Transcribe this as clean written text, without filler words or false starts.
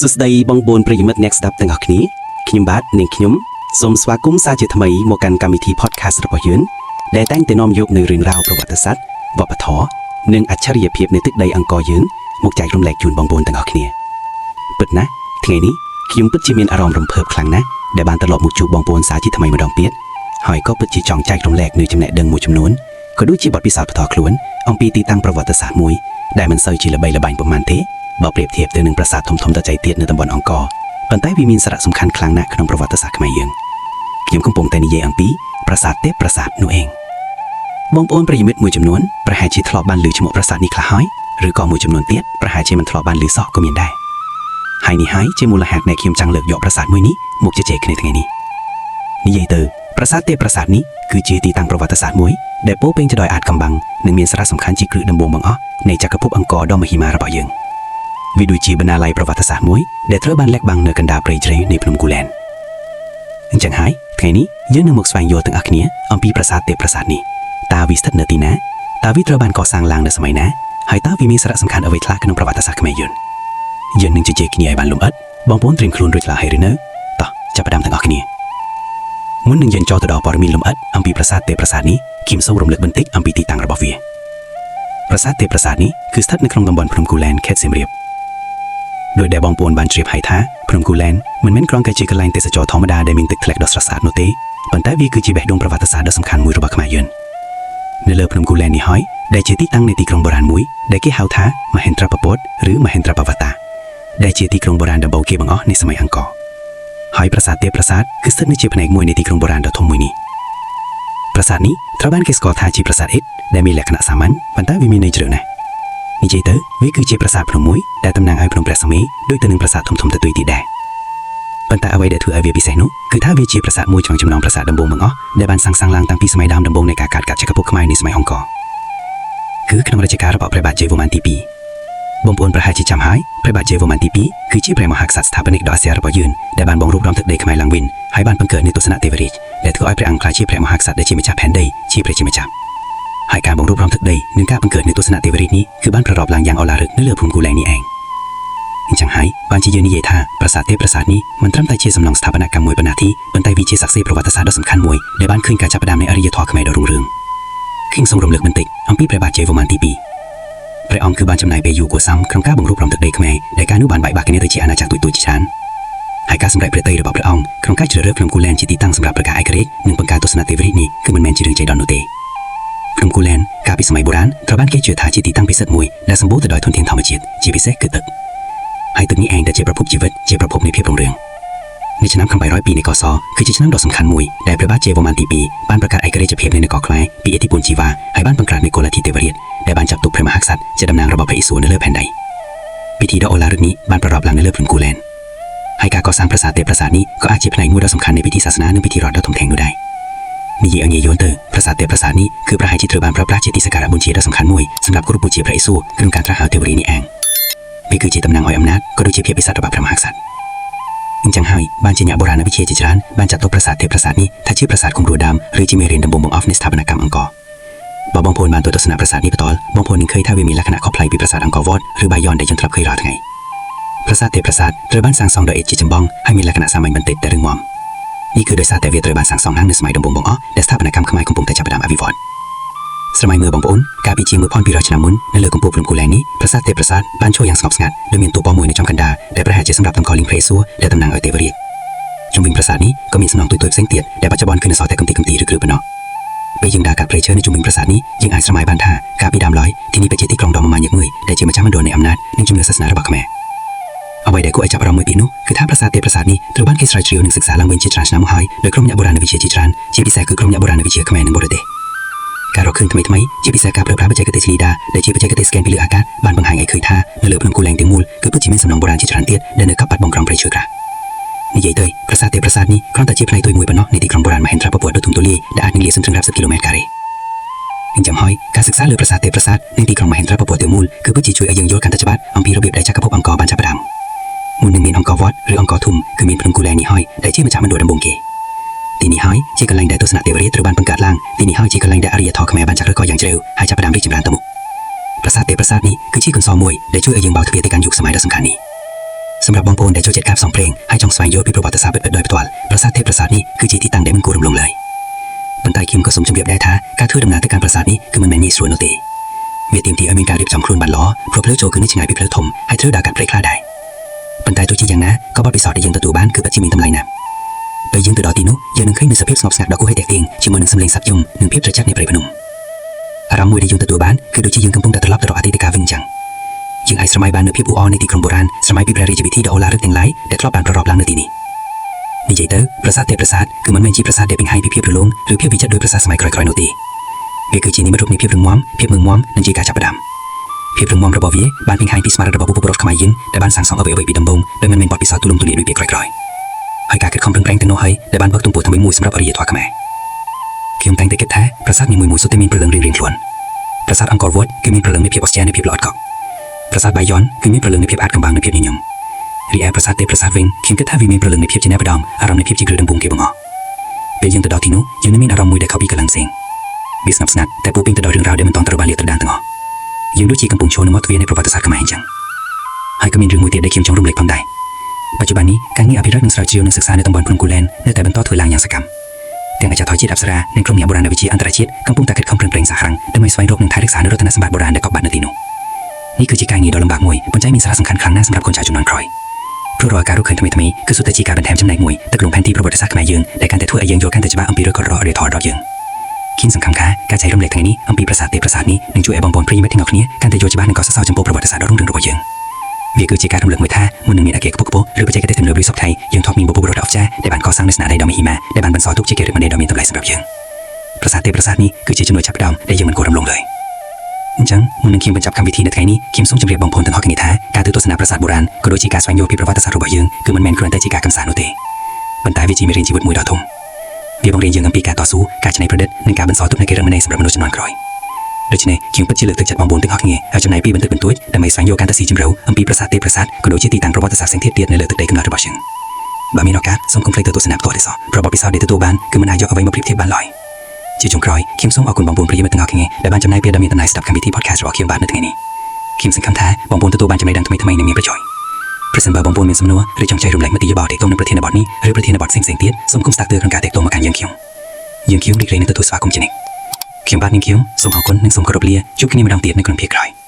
សួស្តីបងប្អូនប្រិយមិត្តអ្នកស្ដាប់ទាំងអស់គ្នាខ្ញុំបាទនាងខ្ញុំសូមស្វាគមន៍សាជាថ្មីមកកាន់កម្មវិធី podcast របស់យើងដែលតែងតែនាំយកនូវរឿងរ៉ាវប្រវត្តិសាស្ត្រវប្បធម៌និងអច្ឆរិយភាពនៃទឹកដីអង្គរយើងមកចែករំលែកជូនបងប្អូនទាំងអស់គ្នាពិតណាស់ថ្ងៃនេះខ្ញុំពិតជាមានអារម្មណ៍រំភើបខ្លាំងណាស់ដែលបានត្រឡប់មកជួបបងប្អូនសាជាថ្មីម្ដងទៀតហើយក៏ពិតជាចង់ចែករំលែកនូវចំណេះដឹងមួយចំនួនក៏ដូចជាបទពិសោធន៍ផ្ទាល់ខ្លួនអំពីទីតាំងប្រវត្តិសាស្ត្រមួយដែលមិនសូវជាល្បីល្បាញប៉ុន្មានទេបើប្រៀបធៀបទៅនឹងប្រាសាទធំៗដទៃទៀតនៅតំបន់អង្គរប៉ុន្តែវាមានសារៈសំខាន់ខ្លាំងណាស់ក្នុងប្រវត្តិសាស្ត្រខ្មែរយើងខ្ញុំកំពុងតែនិយាយអំពីប្រាសាទទេពប្រាសាទនោះឯងបងប្អូនប្រិយមិត្តមួយចំនួនប្រហែលជាធ្លាប់បានឮឈ្មោះប្រាសាទនេះខ្លះហើយឬក៏មួយចំនួនទៀតប្រហែលជាមិនធ្លាប់បានឮសោះក៏មានដែរហើយនេះហើយជាមូលហេតុដែលខ្ញុំចង់លើកយកប្រាសាទមួយនេះមកជជែកគ្នាថ្ងៃនេះនិយាយទៅប្រាសាទទេពប្រាសាទនេះគឺជាទីតាំងប្រវត្តិសាស្ត្រមួយដែលពោរពេញទៅដោយអាថ៌កំបាំងនិងមានសារៈសំខាន់ជាគ្រឹះដំបូងបង្អស់នៃចក្រភពអង្គរដ៏មហិមារបស់យើង វាដូចជាបណ្ណាល័យប្រវត្តិសាស្ត្រមួយដែលត្រូវបានលាក់បាំងនៅកណ្ដាលព្រៃជ្រៅនៃភ្នំគូលែនអញ្ចឹងហើយថ្ងៃនេះយើងនឹងមកស្វែងយល់ទាំងអស់គ្នាអំពីប្រាសាទទេពប្រាសាទនេះតើវាស្ថិតនៅទីណាតើវាត្រូវបានកសាងឡើងនៅសម័យណាហើយតើវាមានសារៈសំខាន់អ្វីខ្លះក្នុងប្រវត្តិសាស្ត្រខ្មែរយើងយើងនឹងជជែកគ្នាឲ្យបានលម្អិតបងប្អូនត្រៀមខ្លួនរួចឡើយហើយឬនៅតោះចាប់ផ្ដើមទាំងអស់គ្នាមុននឹងយើងចូលទៅដល់ព័ត៌មានលម្អិតអំពីប្រាសាទទេពប្រាសាទនេះខ្ញុំសូមរំលឹកបន្តិចអំពីទីតាំងរបស់វាប្រាសាទទេពប្រាសាទនេះគឺស្ថិតនៅក្នុងតំបន់ភ្នំគូលែនខេត្តសៀមរាប ដោយដែលបងប្អូនបានជ្រាបហើយថាភ្នំគូលែនមិនមែនគ្រាន់តែជាកន្លែងទេសចរណ៍ធម្មតាដែលមានទឹកធ្លាក់ដ៏ស្រស់ស្អាតនោះទេប៉ុន្តែវាគឺជាបេះដូងប្រវត្តិសាស្ត្រដ៏សំខាន់មួយរបស់ខ្មែរយើងនៅលើភ្នំគូលែននេះហើយដែលជាទីតាំងនៃទីក្រុងបុរាណមួយដែលគេហៅថាមហិន្ទ្រពពតឬមហិន្ទ្រពវតាដែលជាទីក្រុងបុរាណដំបូងគេបង្អស់នៃសម័យអង្គរហើយប្រាសាទទេពប្រាសាទគឺស្ថិតនៅជាផ្នែកមួយនៃទីក្រុងបុរាណដ៏ធំមួយនេះប្រាសាទនេះត្រូវបានគេស្គាល់ថាជាប្រាសាទឥដ្ឋដែលមានលក្ខណៈសាមញ្ញប៉ុន្តែវាមានន័យជ្រៅណាស់ និយាយទៅវាគឺជាប្រាសាទភ្នំមួយដែលតំណាងឲ្យភ្នំព្រះសុមេរុដូចទៅនឹងប្រាសាទធំៗទទួយទៀតដែរប៉ុន្តែអ្វីដែលធ្វើឲ្យវាពិសេសនោះគឺថាវាជាប្រាសាទមួយក្នុងចំណោមប្រាសាទដំបូងបង្អស់ដែលបានសាងសង់ឡើងតាំងពីសម័យដើមដំបូងនៃការកើតកាត់ចក្រភពខ្មែរនៃសម័យអង្គរគឺក្នុងរជ្ជកាលរបស់ព្រះបាទជ័យវរ្ម័នទី2បងប្អូនប្រហែលជាចាំហើយព្រះបាទជ័យវរ្ម័នទី2គឺជាព្រះមហាក្សត្រស្ថាបនិកដ៏អស្ចារ្យរបស់យើងដែលបានបង្រួបរំទឹកដីខ្មែរឡើងវិញហើយបានបង្កើតនូវទស្សនៈទេវរាជដែលធ្វើឲ្យព្រះអង្គក្លាយជាព្រះមហាក្សត្រដែលជាម្ចាស់ផែនដីជាព្រះជាម្ចាស់ ហើយការបង្រួបរំទឹកដីនិងការបង្កើតនូវទស្សនៈទេវរាជនេះគឺបានប្រារព្ធឡើងយ៉ាងឱឡារិកនៅលើភូមិគូលែននេះឯងអញ្ចឹងហើយបានជាយើងនិយាយថាប្រាសាទទេពប្រាសាទនេះមិនត្រឹមតែជាសំណង់ស្ថាបត្យកម្មមួយប៉ុណ្ណាទេប៉ុន្តែវាជាសាក្សីប្រវត្តិសាស្ត្រដ៏សំខាន់មួយដែលបានឃើញការចាប់ផ្ដើមនៃអរិយធម៌ខ្មែរដ៏រុងរឿងខ្ញុំសូមរំលឹកបន្តិចអំពីព្រះបាទជ័យវរ្ម័នទី2ព្រះអង្គគឺបានចំណាយពេលយូរគួរសមក្នុងការបង្រួបរំទឹកដីខ្មែរដែលកាលនោះបានបែកបាក់គ្នាទៅជាអាណាចក្រតូចៗជាច្រើនហើយការសម្រេចព្រះទ័យរបស់ព្រះអង្គក្នុងការជ្រើសរើសភ្នំគូលែនជាទីតាំងសម្រាប់ប្រកាសឯករាជ្យនិងបង្កើតទស្សនៈទេវរាជនេះគឺមិនមែនជារឿងចៃដន្យនោះទេ ភ្នំគូលែនកាលពីសម័យបុរាណត្រូវបានគេជឿថាជាទីតាំងពិសិដ្ឋមួយដែលសម្បូរទៅដោយធនធានធម្មជាតិជាពិសេសគឺទឹកហើយទឹកនេះឯងដែលជាប្រភពជីវិតជាប្រភពនៃភាពរុងរឿងនៅឆ្នាំ802នៃកសគឺជាឆ្នាំដ៏សំខាន់មួយដែលព្រះបាទជ័យវរ្ម័នទី2បានប្រកាសឯករាជ្យភាពនៃនគរខ្មែរពីឥទ្ធិពលជីវ៉ាហើយបានបង្ក្រាបនៃគោលលទ្ធិទេវរាជដែលបានចាត់ទុកព្រះមហាក្សត្រជាតំណាងរបស់ព្រះឥសូរនៅលើផែនដីពិធីដ៏អូឡារិកនេះបានប្រារព្ធឡើងនៅលើភ្នំគូលែនហើយការកសាងប្រាសាទទេពប្រាសាទនេះក៏អាចជាផ្នែកមួយដ៏សំខាន់នៃពិធីសាសនានិងពិធីរដ្ឋដ៏ធំធេងនោះដែរ និយាយឲ្យងាយយល់ទៅប្រាសាទទេពប្រាសាទនេះគឺប្រហែលជាត្រូវបានប្រើប្រាស់ជាទីសក្ការៈបូជាដ៏សំខាន់មួយសម្រាប់គោរពបូជាព្រះឥសូរក្នុងការត្រាស់ហៅទេវរាជនេះឯងវាគឺជាតំណាងឲ្យអំណាចក៏ដូចជាភាពពិសេសរបស់ព្រះមហាក្សត្រអញ្ចឹងហើយបានជាអ្នកបុរាណវិទ្យាជាច្រើនបានចាត់ទុកប្រាសាទទេពប្រាសាទនេះថាជាប្រាសាទគំរូដើមឬជាមេរៀនដំបូងបង្អស់នៃស្ថាបត្យកម្មអង្គរបើបងប្អូនបានទៅទស្សនាប្រាសាទនេះផ្ទាល់បងប្អូននឹងឃើញថាវាមានលក្ខណៈខុសប្លែកពីប្រាសាទអង្គរវត្តឬបាយ័នដែលយើងធ្លាប់ឃើញរាល់ថ្ងៃប្រាសាទទេពប្រាសាទត្រូវបានសាងសង់ដោយឥដ្ឋជាចម្បងហើយមានលក្ខណៈសាមញ្ញបន្តិចតែរឹងមាំនេះគឺដោយសារតែវាត្រូវបានសាងសង់ឡើងនៅសម័យដំបូងបង្អស់ដែលស្ថាបត្យកម្មខ្មែរកំពុងតែចាប់ផ្ដើមអភិវឌ្ឍស្រមៃមើលបងប្អូនកាលពីជាង1200ឆ្នាំមុននៅលើកំពូលភ្នំគូលែននេះប្រាសាទទេពប្រាសាទបានឈរយ៉ាងស្ងប់ស្ងាត់ដោយមានតួប៉មមួយនៅចំកណ្ដាលដែលប្រហែលជាសម្រាប់តម្កល់លិង្គព្រះឥសូរដែលតំណាងឲ្យទេវរាជជុំវិញប្រាសាទនេះក៏មានសំណង់តូចៗផ្សេងទៀតដែលបច្ចុប្បន្នគឺនៅសល់តែកំទេចកំទីឬគ្រឹះប៉ុណ្ណោះពេលយើងដើរកាត់ព្រៃឈើនៅជុំវិញប្រាសាទនេះយើងអាចស្រមៃបានថាកាលពីដើមឡើយទីនេះពិតជាទីក្រុងដ៏មមាញឹកមួយដែលជាម្ចាស់មណ្ឌលនៃអំណាចនិងជំនឿសាសនារបស់ខ្មែរអ្វីដែលគួរឲ្យចាប់អារម្មណ៍មួយទៀតនោះគឺថាប្រាសាទទេពប្រាសាទនេះត្រូវបានគេស្រាវជ្រាវនិងសិក្សាឡើងវិញជាច្រើនឆ្នាំមកហើយដោយក្រុមអ្នកបុរាណវិទ្យាជាច្រើនជាពិសេសគឺក្រុមអ្នកបុរាណវិទ្យាខ្មែរនិងបរទេសការរកឃើញថ្មីៗជាពិសេសការប្រើប្រាស់បច្ចេកទេស LiDAR ដែលជាបច្ចេកទេសស្កេនពីលើអាកាសបានបង្ហាញឲ្យឃើញថានៅលើភ្នំគូលែងទាំងមូលគឺពិតជាមានសំណង់បុរាណជាច្រើនទៀតដែលនៅកប់បាត់បង់ក្រោមព្រៃឈើក្រាស់និយាយទៅប្រាសាទទេពប្រាសាទនេះគ្រាន់តែជាផ្នែកតូចមួយប៉ុណ្ណោះនៃទីក្រុងបុរាណមហិន្ទ្រពពតដ៏ធំទូលាយដែលអាចនឹងលាតសន្ធឹងរាប់សិបគីឡូម៉ែត្រការ៉េអញ្ចឹងហើយការសិក្សាលើប្រាសាទទេពប្រាសាទនិងទីក្រុងមហិន្ទ្រពពតទាំងមូលគឺពិតជាជួយឲ្យយើងយល់កាន់តែច្បាស់អំពីរបៀបដែលចក្រភពអង្គរបានចាប់ផ្ដើមមុននឹងមានអង្គរវត្តឬអង្គរធំគឺមានភ្នំគូលែននេះហើយដែលជាម្ចាស់មណ្ឌលដំបូងគេទីនេះហើយជាកន្លែងដែលទស្សនៈទេវរាជត្រូវបានបង្កើតឡើងទីនេះហើយជាកន្លែងដែលអរិយធម៌ខ្មែរបានចាក់ឫសគល់យ៉ាងជ្រៅហើយចាប់ផ្ដើមរីកចម្រើនទៅមុខប្រាសាទទេពប្រាសាទនេះគឺជាកន្សោមមួយដែលជួយឲ្យយើងបើកទ្វារទៅកាន់យុគសម័យដ៏សំខាន់នេះ។ សម្រាប់បងប្អូនដែលចូលចិត្តការផ្សងព្រេងហើយចង់ស្វែងយល់ពីប្រវត្តិសាស្ត្រពិតៗដោយផ្ទាល់ប្រាសាទទេពប្រាសាទនេះគឺជាទីតាំងដែលមិនគួររំលងឡើយប៉ុន្តែខ្ញុំក៏សូមជម្រាបដែរថាការធ្វើដំណើរទៅកាន់ប្រាសាទនេះគឺមិនមែនងាយស្រួលនោះទេវាទាមទារឲ្យមានការរៀបចំខ្លួនបានល្អព្រោះផ្លូវចូលគឺនៅឆ្ងាយពីផ្លូវធំហើយត្រូវដើរកាត់ព្រៃខ្លះដែរប៉ុន្តែទោះជាយ៉ាងណាក៏បទពិសោធន៍ដែលយើងទទួលបានគឺពិតជាមានតម្លៃណាស់ពេលយើងទៅដល់ទីនោះយើងនឹងឃើញនូវសភាពស្ងប់ស្ងាត់ដ៏គួរឲ្យទាក់ទាញជាមួយនឹងសំឡេងសត្វយំនិងភាពត្រជាក់នៃព្រៃភ្នំអារម្មណ៍មួយដែលយើងទទួលបានគឺដូចជាយើងកំពុងតែត្រឡប់ទៅរកអតីតកាលវិញអញ្ចឹងយើងអាចស្រមៃបាននូវភាពអ៊ូអរនៃទីក្រុងបុរាណស្រមៃពីព្រះរាជពិធីដ៏ឱឡារិកទាំងឡាយដែលធ្លាប់បានប្រារព្ធឡើងនៅទីនេះនិយាយទៅប្រាសាទទេពប្រាសាទគឺមិនមែនជាប្រាសាទដែលបង្ហាញពីភាពរលូនឬភាពវិចិត្រដោយប្រាសាទសម័យក្រោយៗនោះទេវាគឺជានិមិត្តរូបនៃភាពរឹងមាំភាពមឹងមាំនិងជាការចាប់ផ្ដើមភាពរឹងមាំរបស់វាបានបង្ហាញពីស្មារតីរបស់បុព្វបុរសខ្មែរយើងដែលបានសាងសង់អ្វីៗពីដំបូងដោយមិនមានបទពិសោធន៍ទូលំទូលាយដូចពេលក្រោយៗហើយការខិតខំប្រឹងប្រែងទាំងនោះហើយដែលបានបើកទំព័រថ្មីមួយសម្រាប់អរិយធម៌ខ្មែរខ្ញុំតែងតែគិតថាប្រាសាទនីមួយៗសុទ្ធតែមានព្រលឹងរៀងៗខ្លួនប្រាសាទអង្គរវត្តគឺមានព្រលឹងនៃភាពអស្ចារ្យនៃភាពល្អិតកកប្រាសាទបាយ័នគឺមានព្រលឹងនៃភាពអាថ៌កំបាំងនៃភាពញញឹមរីឯប្រាសាទទេពប្រាសាទវិញខ្ញុំគិតថាវាមានព្រលឹងនៃភាពជាអ្នកផ្ដំអារម្មណ៍នៃភាពជាគ្រឹះដំបូងគេបង្អស់ពេលយើងទៅដល់ទីនោះយើងនឹងមានអារម្មណ៍មួយដែលខុសពីកន្លងផ្សេងវាស្ងប់ស្ងាត់តែពោរពេញទៅដោយរឿងរ៉ាវដែលមិនទាន់ត្រូវបានលាតត្រដាងទាំងអស់យើងដូចជាកំពុងឈរនៅមាត់ទ្វារនៃប្រវត្តិសាស្ត្រខ្មែរអញ្ចឹងហើយក៏មានរឿងមួយទៀតដែលខ្ញុំចង់រំលេចផងដែរបច្ចុប្បន្ននេះការងារអភិរក្សនិងស្រាវជ្រាវនិងសិក្សានៅតំបន់ភ្នំគូលែននៅតែបន្តធ្វើឡើងយ៉ាងសកម្មទាំងអាចារ្យធរជាតិអប្សរានិងក្រុមអ្នកបុរាណវិទ្យាអន្តរជាតិកំពុងតែខិតខំប្រឹងប្រែងសហរងដើម្បីស្វែងរកនិងថែរក្សានូវរតនសម្បត្តិបុរាណដែលកប់បាត់នៅទីនោះនេះគឺជាការងារដ៏លំបាកមួយប៉ុន្តែមានសារៈសំខាន់ខ្លាំងណាស់សម្រាប់កូនចៅជំនាន់ក្រោយព្រោះរាល់ការរកឃើញថ្មីៗគឺសុទ្ធតែជាការបន្ថែមចំណែកមួយទៅក្នុងផែនទីប្រវត្តិសាស្ត្រខ្មែរយើងដែលកាន់តែធ្វើឲ្យយើងយល់កាន់តែច្បាស់អំពីឫសគល់របស់អរិយធម៌របស់យើងខ្ញុំសង្ឃឹមថាការចែករំលែកថ្ងៃនេះអំពីប្រាសាទទេពប្រាសាទនេះនឹងជួយឲ្យបងប្អូនប្រិយមិត្តទាំងអស់គ្នាកាន់តែយល់ច្បាស់និងកោតសរសើរចំពោះប្រវត្តិសាស្ត្រដ៏រុងរឿងរបស់យើងវាគឺជាការរំលឹកមួយថាមុននឹងមានអគារខ្ពស់ខ្ពស់ឬបច្ចេកទេសទំនើបឬសព្វថ្ងៃយើងធ្លាប់មានបុព្វបុរសដ៏អស្ចារ្យដែលបានកសាងនូវស្នាដៃដ៏មហិមាដែលបានបន្សល់ទុកជាកេរមណីដ៏មានតម្លៃសម្រាប់យើងប្រាសាទទេពប្រាសាទនេះគឺជាចំណុចចាប់ផ្ដើមដែលយើងមិនគួររំលងឡើយអញ្ចឹងមុននឹងខ្ញុំបញ្ចប់កម្មវិធីនៅថ្ងៃនេះខ្ញុំសូមជម្រាបបងប្អូនទាំងអស់គ្នាថាការទៅទស្សនាប្រាសាទបុរាណក៏ដូចជាការស្វែងយល់ពីប្រវត្តិសាស្ត្ររបស់យើងគឺមិនមែនគ្រាន់តែជាការកម្សាន្តនោះទេប៉ុន្តែវាជាមេរៀនជីវិតមួយដ៏ធំវាបង្រៀនយើងអំពីការតស៊ូការច្នៃប្រឌិតនិងការបន្សល់ទុកនូវកេរមណីសម្រាប់មនុស្សជំនាន់ក្រោយដូច្នេះខ្ញុំពិតជាលើកទឹកចិត្តបងប្អូនទាំងអស់គ្នាឲ្យចំណាយពេលបន្តិចបន្តួចដើម្បីស្វែងយល់កាន់តែស៊ីជម្រៅអំពីប្រាសាទទេពប្រាសាទក៏ដូចជាទីតាំងប្រវត្តិសាស្ត្រផ្សេងទៀតនៅលើទឹកដីកំណើតរបស់យើងបើមានឱកាសសូមកុំភ្លេចទៅទស្សនាផ្ទាល់ទេសោះព្រោះបទពិសោធន៍ដែលទទួលបានគឺមិនអាចយកអ្វីមកប្រៀបធៀបបានឡើយជាចុងក្រោយខ្ញុំសូមអរគុណបងប្អូនប្រិយមិត្តទាំងអស់គ្នាដែលបានចំណាយពេលដ៏មានតម្លៃស្ដាប់កម្មវិធី podcast របស់ខ្ញុំបាទនៅថ្ងៃនេះខ្ញុំសង្ឃឹមថាបងប្អូនទទួលបានចំណេះដឹងថ្មីៗនិងមានប្រយោជន៍ប្រសិនបើបងប្អូនមានសំណួរឬចង់ចែករំលែកមតិយោបល់ទាក់ទងនឹងប្រធានបទនេះឬប្រធានបទផ្សេងៗទៀតសូមកុំស្តាក់ទើក្នុងការទាក់ទងមកកាន់យើងខ្ញុំយើងខ្ញុំរីករាយនឹងទទួលស្វាគមន៍ជានិច្ចខ្ញុំបាទនាងខ្ញុំសូមអរគុណនិងសូមគោរពលាជួបគ្នាម្ដងទៀតនៅក្នុងភាគក្រោយ។